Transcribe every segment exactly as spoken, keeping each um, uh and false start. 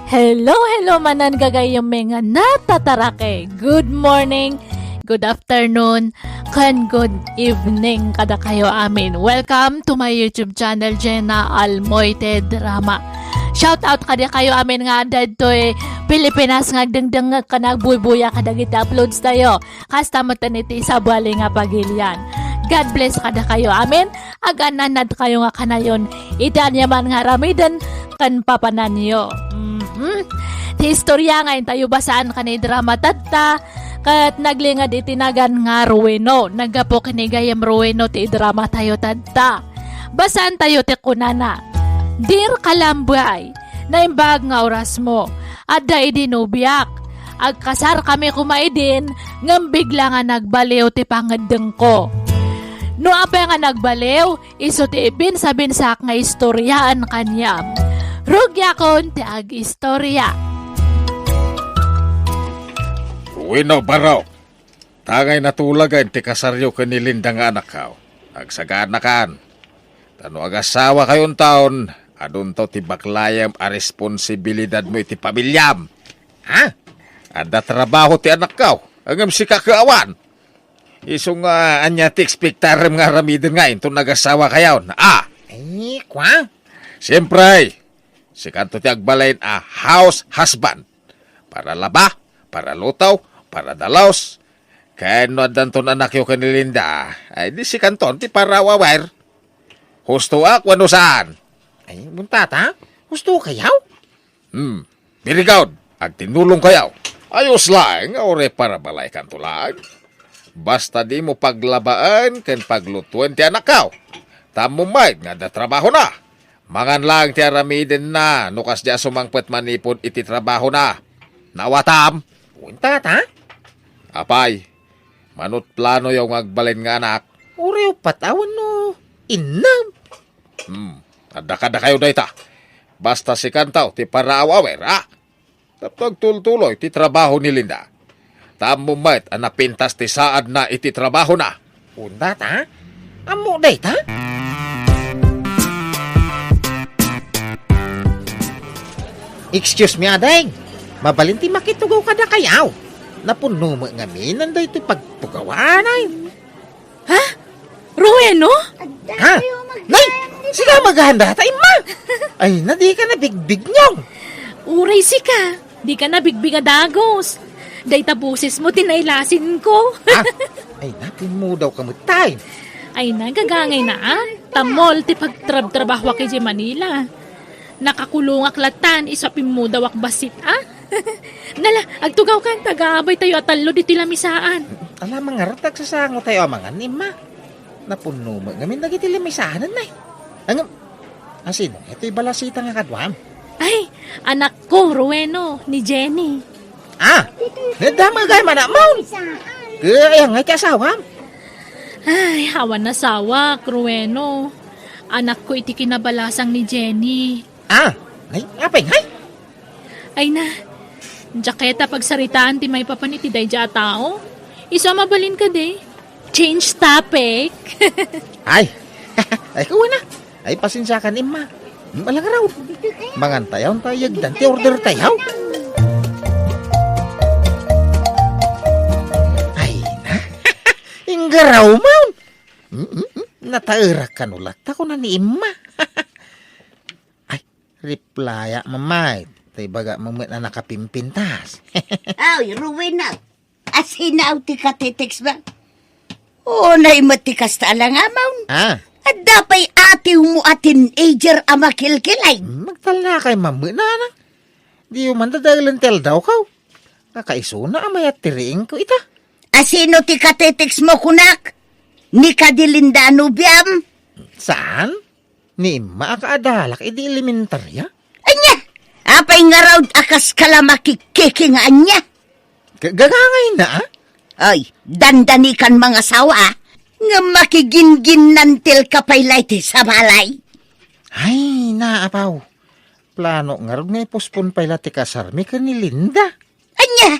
Hello, hello manen gagayyemmi nga natatarake. Good morning, good afternoon, ken good evening kadakayo amin. Welcome to my YouTube channel, Jenna Almoite Drama. Shout out kadakayo amin nga adda ditoy Pilipinas nga agdengdengngeg ken agbuybuya kadagiti uploads tayo. Kasta met iti sabali nga pagilian. God bless kadakayo amin. Agan-annadkayo nga kanayon iti aniaman nga aramiden ken papananyo. Mhm. Ti istorya nga intayo basaan ken idrama tatta, ket naglinged iti nagan nga Rueno. Naggapu ken ni Gayem Rueno ti idrama tayo tatta. Basaan tayo ti kunana. Dear Kalambay, naimbag nga orasmo. Adda idi nobiak. Agkasarkami koma idin, ngem bigla nga nagbaliw ti pangeddengko. No apay nga nagbaliw, isu ti ibinsa-binsak nga istoriaan kaniam. Rugiakon ti agistorya. Rueno, barok. Tangay natulagen ti kasaryo ken ni Linda nga anakkaw. Agsaganakan. Ta no agasawakayo intayon, adunto ti baklayem a responsibilidadmo iti pamiliam. Ha? Adda trabaho ti anakkaw, ngem sika ket awan. Isu nga ania ti ekspektarem nga aramiden nga inton agasawakayon? Ah! Ay, kua? Siempre, sikanto ti agbalin a house husband. Para laba, para luto, para dalos. Ken no addanton anakyo ken ni Linda, ay di sikanton ti para awawer. Hustoak wenno saan? Ay, buntata? Hustokayaw? Hmm, very good. Agtinulongkayaw. Ayos laeng, uray para balaykanto laeng. Basta dimo paglabaen ken paglutuen ti anakkaw. Ta ammom met nga adda trabahona. Mangan laeng ti aramidenna no kasdiay a sumangpet manipud iti trabahona. Naawatam? Wen, tata? Apay, mano't planoyo nga agbalin nga anak? Uray uppat a wenno innem. Hmm, adda kadakayo dayta. Basta sikanto ti para awawer, a? Tapno agtultuloy ti trabaho ni Linda. Ta ammom met a napintas ti saadna iti trabahona. Wen, tata? Ammo dayta? Excuse me, ading. Mabalin ti makitugaw kadakayaw. Napunno met ngamin daytoy pagtugawan, ay. Ha? Rueno? Ha? Nay, sika maghanda ta, Imma? Ay, na, dika nabigbignaw. Uray sika, dika nabigbig a dagus. Dayta bosesmo ti nailasinko. Ha? Ay, na, pimmudawka met tay. Ay, na, gagangayna, a. Tammol ti pagtrabtrabahoak idiay Manila. Nakakulongak latan, isu a pimmudawak bassit, a. Nala, agtugawkan, ta agabay tayo a tallo ditoy lamisaan. Ala, mangarud ta agsasango tayo a mangan, Imma. Napunno met ngamin dagiti lamisaan, nay. Ngem, asino ngatoy balasita nga kaduam? Ay, anakko, Rueno, ni Jenny. A, nadamagay man a, Maun. Ket aya ngay ti asawam? Ay, awan asawak, Rueno. Anakko iti kinabalasang ni Jenny. A, ay, apay ngay? Ay na, diak kayat a pagsaritaan ti maipapan iti daydiay a tao. Isu a mabalin kadi. Change topic. Ay, ay, kuana. Ay, pasensiakan, Imma. Hmm, ala ngarud. Mangan tayo, ta yegdan ti order tayo. Ay na. Inggaraw, Maun. Mm, mm, mm. Nataerak kano latta, kuna ni Imma. Ay, replya, mamay. Ta ibaga mo met a nakapimpintas. Ay, Ruena. Asinaw ti katitext ba? Unay met ti kasta a langamon. A? Adda pay atiwmo a teenager a makilkilay. Magtalna kay mamuna na. Di man dadaelen ti aldawko. Kakaisuna a mayat ti riingko ita. Asino ti katitext mo kunak? Ni kadi Linda a nobiam? Saan? Ni Imma a kaadalak idi elementarya? Ania? Apay ngarud a kas kala makikkiki nga ania? Ga-, gagangayna, a? Ay, dandanikan mangasawa, a? Nga makigingginnantilka pay la iti sabalay. Ay, na, apaw. Plano ngarud nga ipospon pay la ti kasarmi ken ni Linda. Ania?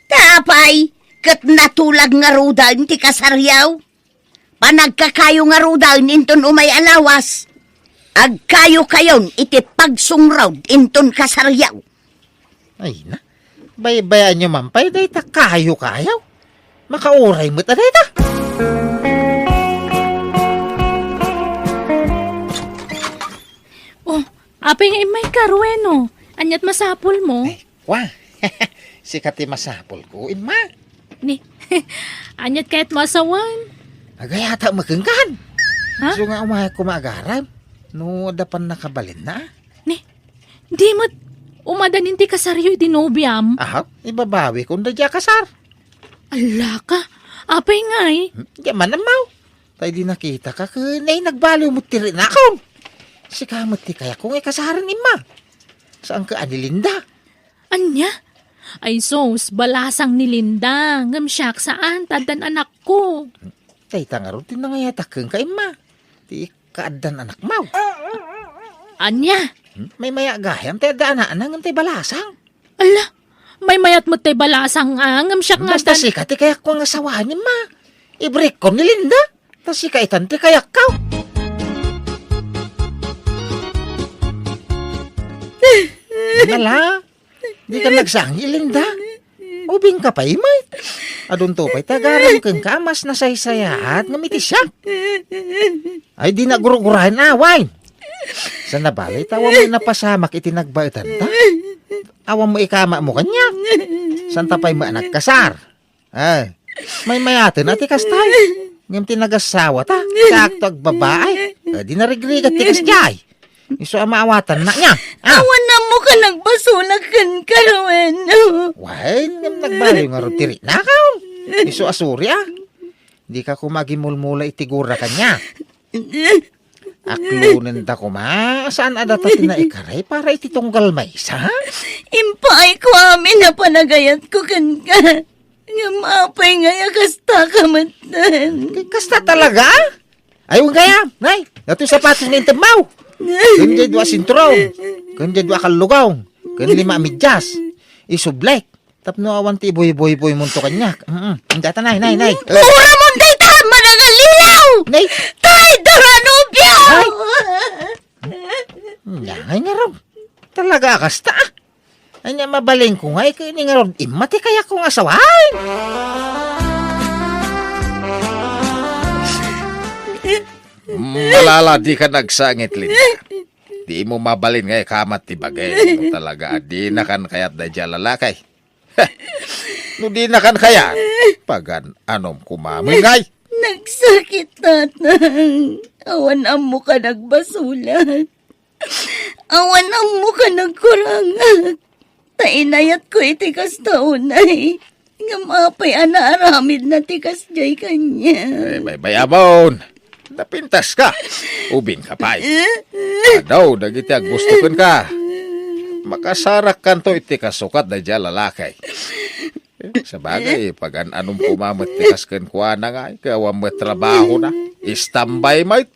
Ta apay, ket natulag ngaruden ti kasaryo? Panagkakayo ngaruden inton umay a lawas. Agkayokayon iti pagsungrod inton kasaryo. Ay na, baybayanyo man pay dayta kayokayo. Makauray met a dayta. Oh, apay nga immayka, Rueno? Aniat masapulmo? Ay, wa. Sika ti masapulko, Imma. Ni, aniat kayatmo a sawen? Agayat met kenka. Ha? Isu nga umayakon nga agarem no adda pannakabalinna. Ni, di met umadan ti kasaryo iti nobiam? Aha, ibabawikon daydiay a kasar. Allaka, apay ngay? Hmm, di man ammaw. Tay di nakitaka ket nagbaliw met ti riknakon. Sika met ti kayatko nga ikasaren, Imma. Saan ket a ni Linda? Ania? Ay sus, balasang ni Linda, ngem siak saan, ta addan anakko. Dayta ngarud ti nangayatak kenka, Imma. Ti kaaddan anakmo. Ania? Hmm? Maymayat gayam ti adda anakna ngem tay balasang. Ala, maymayat met tay balasang, a, ngem siak nga addan. Basta sika ti kayatko nga asawaen, Imma. Ibrekkon ni Linda. Ta sika itan ti kayatko. Nala, dika nagsangi, Linda. Ubingka pay met. Adunto pay ti agaram kenka a mas nasaysayaat ngem iti siak. Ay, dina gurguraen, awan. Saan a bale, ta awan met napasamak iti nagbaetanta. Awan met ikamammo kaniak. Saan ta pay met a nagkasar. Ay, maymayaten a ti kasta. Ngem ti nagasawata, siakto agbabae. Ay, di narigrigat ti kasdiay. Isu a maawatanna nia. Ah. Awan ammoka nagbasolak kenka, Rueno. Wen, ngem nagbaliw ngarud ti riknakon. Isu a suri, a. Dika koma agimulmula iti gura kaniak. Aklonenda koma, saan a data ti naikaray para iti tunggal maysa? Impaayko amin a panagayatko kenka. Ngem apay ngay a kastaka metten? Kasta talaga? Ay, wen gayam, nay, datoy sapatosmo intedmo. Ken diay dua a sinturon. Ken diay dua a kallugong. Ken lima a medyas. Isublek. Tapno awan ti ibuyboymonto kaniak. Mm-mm. Data, nay, nay, nay. Uramon dayta, manangalilaw! Nay. Traidor a nobio! Nay. Ania ngay ngarud? Talaga a kasta, a. Ania, mabalinko ngay ket ni ngarud Imma ti kayatko nga asawaen. Malala, dika nagsangit, Linda. Dimo mabalin nga ikamat ti bagim. No talaga a dinakan kayat daydiay a lalaki. No dinakan kayat, pagan-anom koma met ngay. Nagsakit, Tatang. Awan ammoka nagbasolak. Awan ammoka nagkurangak. Ta inayatko iti kasta unay. Ngem apay a naaramidna ti kasdiay kaniak? Ay, baybay-amon. Napintaska. Ubingka pay. Adu dagiti aggusto kenka. Makasarakkanto iti kasukat daydiay a lalaki. Sabagay, pagan-anom koma met ti kas kenkuana ngay, ket awan met trabahona. Istambay met.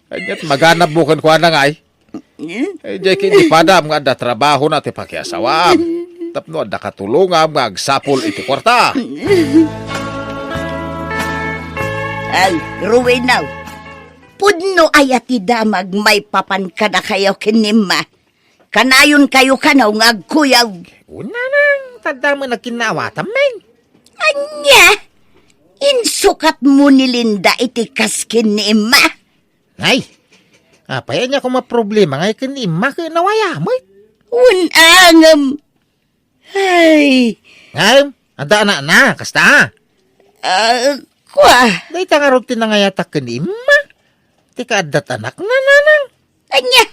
Ket maganabmo kenkuana ngay. Eh, diay ket idi padam nga adda trabahona ti pakiasawaam. Tapno adda katulongam nga agsapul iti kuarta. Ay, Rueno, pudno aya ti damag maipapan kadakayo ken ni Imma? Kanayonkayo kano nga agkuyog. Wen, nanang, ta adda met nagkinnaawatam, men. Ania? Insukatmo ni Linda iti kas ken ni Imma? Ay, apay, ania koma problema ngay ken ni Imma ket nawaya met? Wen, a, ngem. Ay. Ngem, adda anakna, kasta? Ah, kua. Dayta ngarud ti nangayatak ken ni Imma. Ti kaaddat anakna, nanang. Ania?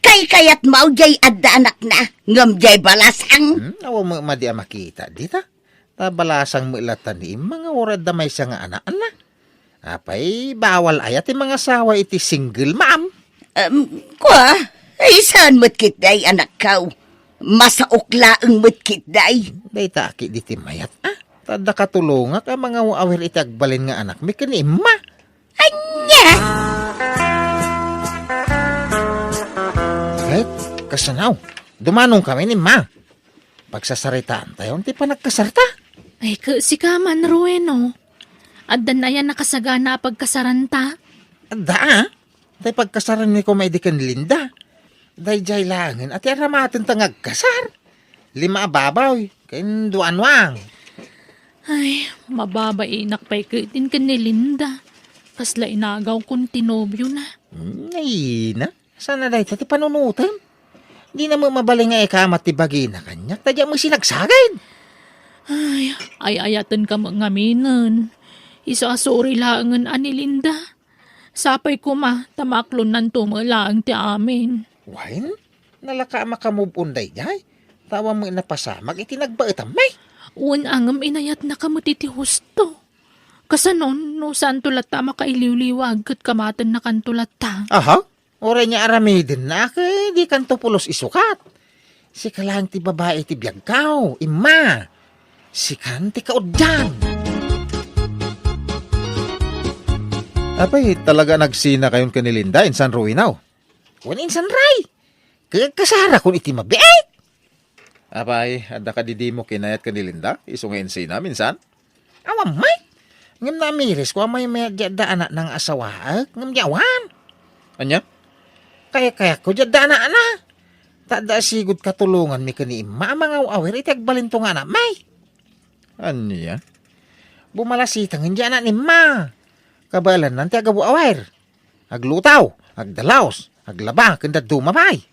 Kaykayatmo diay adda anakna, ngem diay balasang? Hmm, awan met madi a makita dita. Ta balasang met latta ni Imma nga uray adda maysa nga anakna. Apay, bawal aya ti mangasawa iti single mom? Em, kua, ay saan met ketdi, anakko? Masaok laeng met ketdi. Dayta a ketdi ti mayat, a? Ta adda katulongak a mangaw-awir iti agbalin nga anakmi ken ni Imma. Ania? Ket, kasano? Dumanongkami ni Imma. Pagsasaritaantayon ti panagkasarta. Ay, ket sika man, Rueno. Addan aya nakasagana a pagkasaranta? Adda, a. Tay pagkasaranmi koma idi ken Linda. Daydiay laengen a ti aramatenta nga agkasar. Lima a baboy, ken dua a nuang. Ay, mababainak pay ketdin ken ni Linda. Kasla inagawkon ti nobiona. Hmm, ay na, saan a dayta ti panunotem? Dina met mabalin nga ikamat ti bagina kaniak, ta diak met sinagsagid. Ay, ay-ayatenka met ngaminen. Isu a suri laengen a ni Linda. Sapay koma, ta maaklonnanto met laeng ti amin. Wen, nalaka a makamove on daydiay, ta awan met napasamak iti nagbaetammi. Wen, ngem inayatnaka met iti husto. Kasanon, no saanto latta a makailiwliwag ket kamatennakanto latta? Aha? Uray nga aramidennak, eh, dikanto pulos isukat. Sika laeng ti babai ti biagko, Emma. Sikan ti kauddan. Apay, talaga nagsinakayon ken ni Linda, insan Rowena? Wen, insan Ray. Kagkasarakon iti mabiit. Apay, adda kadi dimo kinayat ken ni Linda, isu nga insinam, insan? Awan met. Ngem naamirisko a maymayat diay adda anakna nga asawaek, ngem diay awan. Ania? Kayakayatko diay adda anakna. Ta adda a sigud katulonganmi ken ni Emma a mangaw-awir iti agbalinto nga anakmi. Ania? Bumalasitengen diay anak ni Emma. Kabaelannan ti agaw-awir. Agluto, agdalus, aglaba, ken dadduma pay.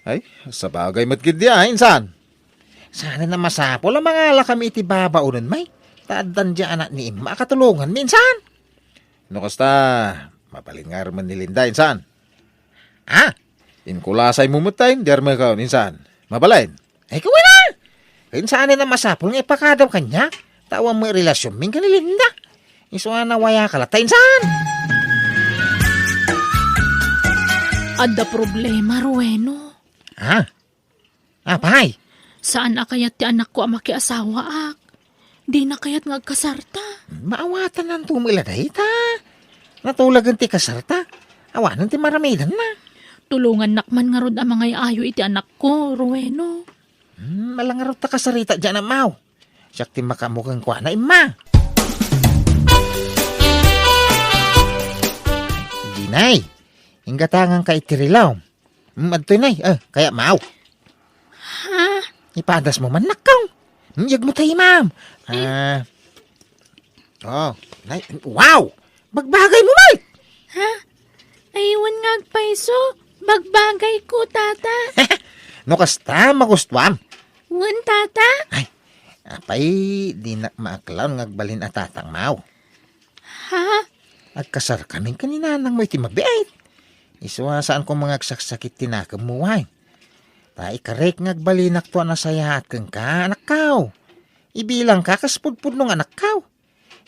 Ay, sabagay met ketdi a, insan. Saanen a masapul a mangalakami iti babaonenmi, ta addan diay anak ni Emma a katulonganmi, insan. No kasta, mabalin nga armen ni Linda, insan. Ah? Inkulasaymo met tay, diay armekon, insan. Mabalin. Ay, kuana! Ken saanen a masapul nga ipakadaw kaniak, ta awan met relasionmi ken ni Linda. Isu a nawayaka latta, insan. Adda problema, Rowena. Ha? Apay? Saan a kayat ti anakko a makiasawaak. Dina kayat nga agkasarta. Maawatananto met la dayta. Natulagen ti kasarta. Awanen ti maramidenna. Tulongannak man ngarud a mangay-ayo iti anakko, Rowena. Hmm, ala ngarud ta kasarita diay anakmo. Siak ti makaammo kenkuana, Emma. Di, Nay. Inggatanganka iti relo. Hmm, adtoy, Nay. Eh, kayatmo? Ha? Ipadasmo man, nakkaw. Hmm, iyegmo tay, Ma'am. Ah. Oh, Nay. Wow! Bagbagaymo met! Ha? Ay, wen nga agpayso, bagbagayko, Tata. No kasta, magustuam. Wen, Tata? Ay, apay, dinak maaklon nga agbalin a tatangmo. Ha? Agkasarkamin ken ni nanangmo iti mabiit. Isu a saanko nga agsaksakit ti nakemmo, wen. Ta ikarek nga agbalinakto a nasayaat kenka, anakko. Ibilangka kas pudpudno nga anakko.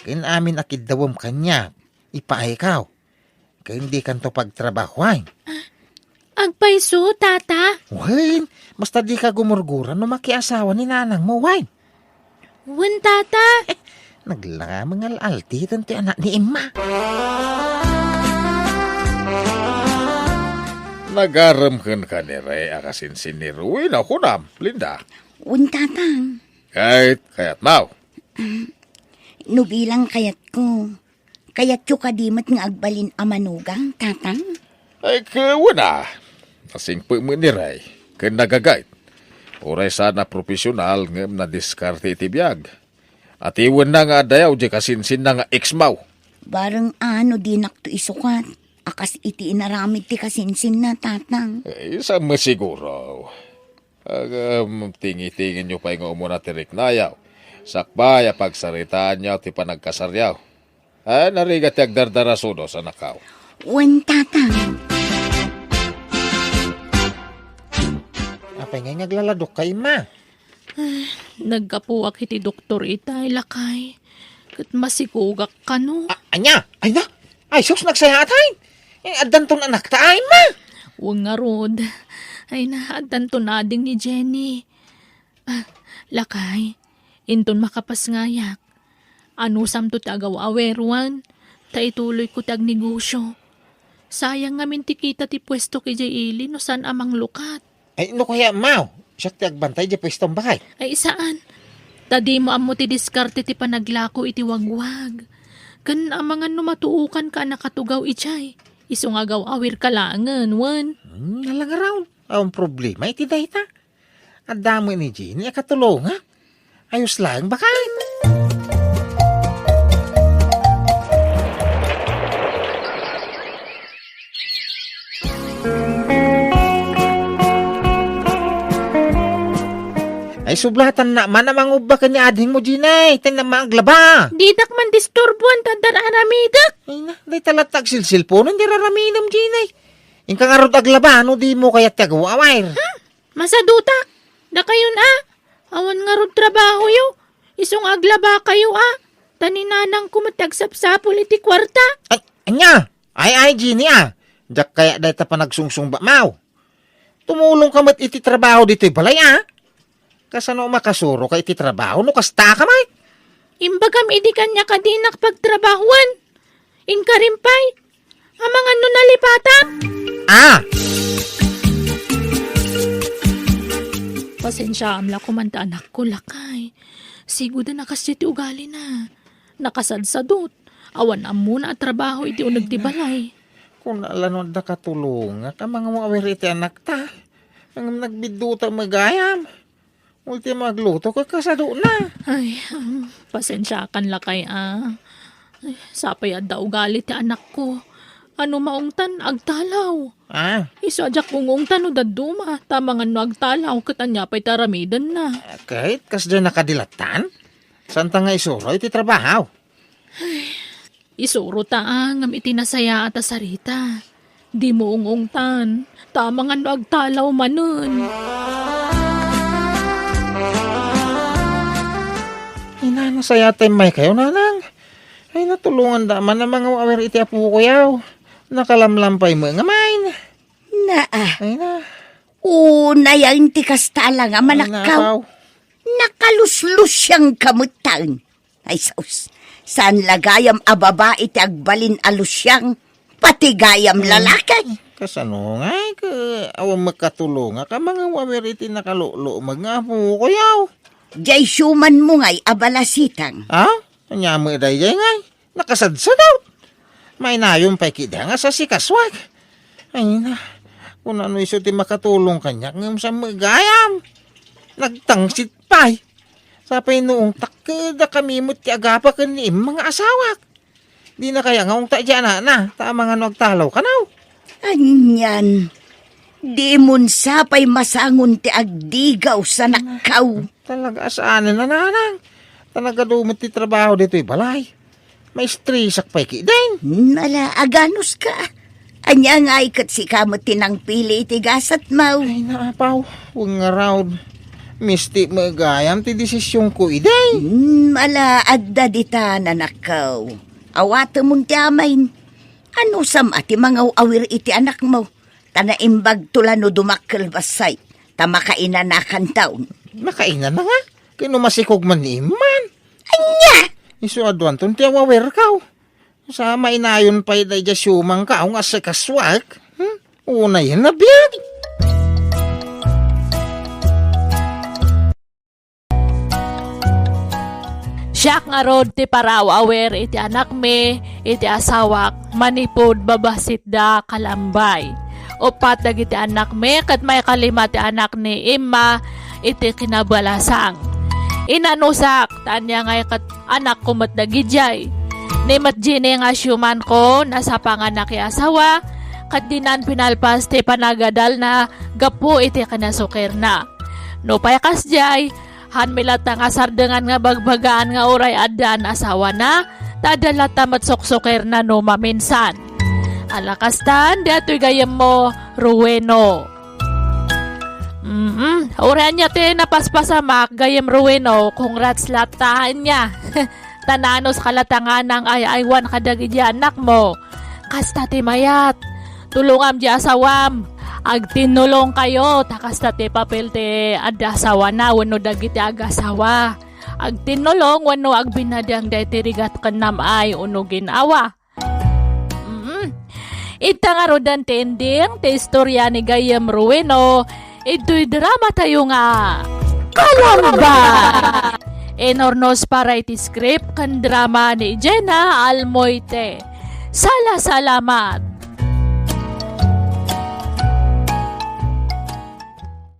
Ken amin a kiddawem kaniak, ipaayko. Ken dikanto pagtrabahoan. Agpayso, Tata? Wen, basta dika gumurgura no makiasawa ni nanangmo, wen. Wen, Tata. Naglangameng al-altiten ti anak ni Emma. Nagarem kenka ni Ray a kasinsin ni Rowena, kunam, Linda? Wen, Tatang. Ket kayatmo? No bilang kayatko, kayatyo kadi met nga agbalin a manugang, Tatang? Ay, kuana. Nasingpet met ni Ray, ken nagagayt. Uray saan a profesional ngem nadiskarte iti biag. Atiwenna nga adayaw diay kasinsinna nga exmo. Bareng a no dinakto isukat a kas iti inaramid ti kasinsinna, Tatang. Ay, saan met siguro? Agam, tingitingenyo pay nga umuna ti riknayo. Sakbay a pagsaritaanyo ti panagkasaryo. Ay, narigat ti agdardarasudos, anakko. Wen, Tatang. Apay ngay nga aglaladokka, Emma? Ah, naggapuak iti doktor itay, lakay. Ket masikogak kano. A-, ania? Ay na! Ay, sus, nagsayaat, ay! Eh, addanton anakta, ay, Emma! Wen ngarud. Ay na, addanton ading ni Jenny. Ah, lakay, inton makapasngayak, anusamto ti agaw-awer, wen, ta ituloyko ti agnegosio. Sayang ngamin ti kita ti puesto idiay ili no saan a manglukat. Ay, no kayatmo, siak ti agbantay idiay puestom, baket. Ay, saan. Ta dimo ammo ti diskarte ti panaglako iti wagwag. Ken amangan no matuokanka a nakatugaw idiay, isu nga agaw-awirka laengen, wen? Hmm, nalagaraw. Awan problema iti dayta. Adda met ni Jenny a katulongak. Ayos laeng, baket. Ay, sublatan na man a mangubba ken ni adingmo, Jenny. Tay na maaglaba. Didak man disturbuan, ta adda aramidek. Ay na, dayta latta agsilsilpunen ti raramidem, Jenny. Inka ngarud aglaba, no dimo kayat ti agaw-awir. Hmm? Masadutak. Dakayon a. Awan ngarud trabahoyo. Isu nga aglabakayo a. Ta ni nanangko met ti agsapsapul iti kuarta. Ay, ania? Ay, ay, Jenny a. Diak kayat dayta panagsungsungbatmo. Tumulongka met iti trabaho ditoy balay a. Kasano makasuroka iti trabaho no kasta ka met? Imbagam idi kaniak a dinak pagtrabahoan. Inkarim pay, amangan no nalipatam. Ah! Pasensiaam la koman ta anakko, lakay. Sigud a nakasdiay ti ugalina. Nakasadsadot. Awan ammona a trabaho iti uneg ti balay. Kuna la no adda katulongak a mangawawir iti anakta. Ngem nagbiddota met gayam. Ultimo agluto ket kasadona. Ay, um, pasensiakan lakay a. Ay, sapay adda ugali ti anakko. Ano maungtan, agtalaw. Ah. Isu a diak ung-ungtan no dadduma, ta amangan no agtalaw, ket ania pay ti aramidenna. Ket kasdiay nakadilattan? Saanta nga isuro iti trabaho? Isurota a ngem iti nasayaat a sarita. Dimo ung-ungtan, ta amangan no agtalaw manen. Ina, nasayaat ti immaykayo, nanang. Ay, natulonganda man a mangawawir iti apokoyo. Nakalamlam pay met ngamin. Naa. Ay na. Unay a inti kasta a la nga manakkaw. Ay, nakaw. Nakaluslusiangka met taen. Ay, sus. Saan la gayam a babai ti agbalin a lusiang? Pati gayam lalaki. Kasano ngay, ket awan makatulongak a mangawawir iti nakaluklumek nga apokoyo? Diay siumanmo ngay a balasitang. Ha? Ania met daydiay ngay? Nakasadsadot. Mainayon pay kida nga sasikasuak. Ay na, kuna no isu ti makatulong kaniak ngem saan met gayam. Nagtangsit pay. Sapay no ungtak, keda kami met ti agapa ken ni Emma nga asawak. Dina kaya nga ungtak diay anakna, ta amangan no agtalaw kano. Anian, dimon sapay masangon ti agdigaw, sanakkaw. Talaga a saanen a nanang. Ta nagadu met ti trabaho ditoy balay. Maistresak pay kidin. Hmm, ala, aganuska. Ania ngay ket sika met ti nangpili iti gasatmo? Ay, naapaw. Wen ngarud. Misti met gayam ti desisionko idi. Hmm, ala, adda ditan, anakko. Awatemon ti amin. Anusam a ti mangaw-awir iti anakmo? Ta naimbagto la no dumakkel bassit, ta makainanakanto. Makainana nga? Ket no masikog man ni Emma? Ania? Isu aduanton ti awawirko. Sa mainayon pay daydiay siumangko nga asikasuak. Hmm? Unayen a biag. Siak ngarud ti paraw-awir iti anakmi, iti asawak, manipud babassitda kalambay. Uppat dagiti anakmi ket maikalima ti anak ni Emma iti kinabalasang. Inanusak, ta ania ngay ket anakko met dagidiay. Ni met Jenny nga siumanko, nasapangan a kiasawa, ket dinan pinalpas ti panagadalna gapu iti kinasukirna. Nupay kasdiay, Hanmi latta nga sardengan nga bagbagaan nga uray addaan asawana, ta adda latta met suksukirna no maminsan. Ala kastan, daytoy gayyemmo, Rueno. Mm, uray ania ti napaspasamak, gayyem Rueno, congrats latta, ania. Ta nanuska latta nga nangay-aywan kadagiti anakmo. Kasta ti mayat. Tulongam diay asawam. Agtinnolongkayo, ta kasta ti papel ti adda asawana wenno dagiti agasawa. Agtinnolong wenno agbinadiang daytoy rigat ken nam-ay wenno gin-awa. Mm. Ita ngaruden ti ending ti istoria ni Gayyem Rueno, itoy drama tayo nga Kalamba! Inurnos para iti script ken drama ni Jenna Almoite. Sala-salamat!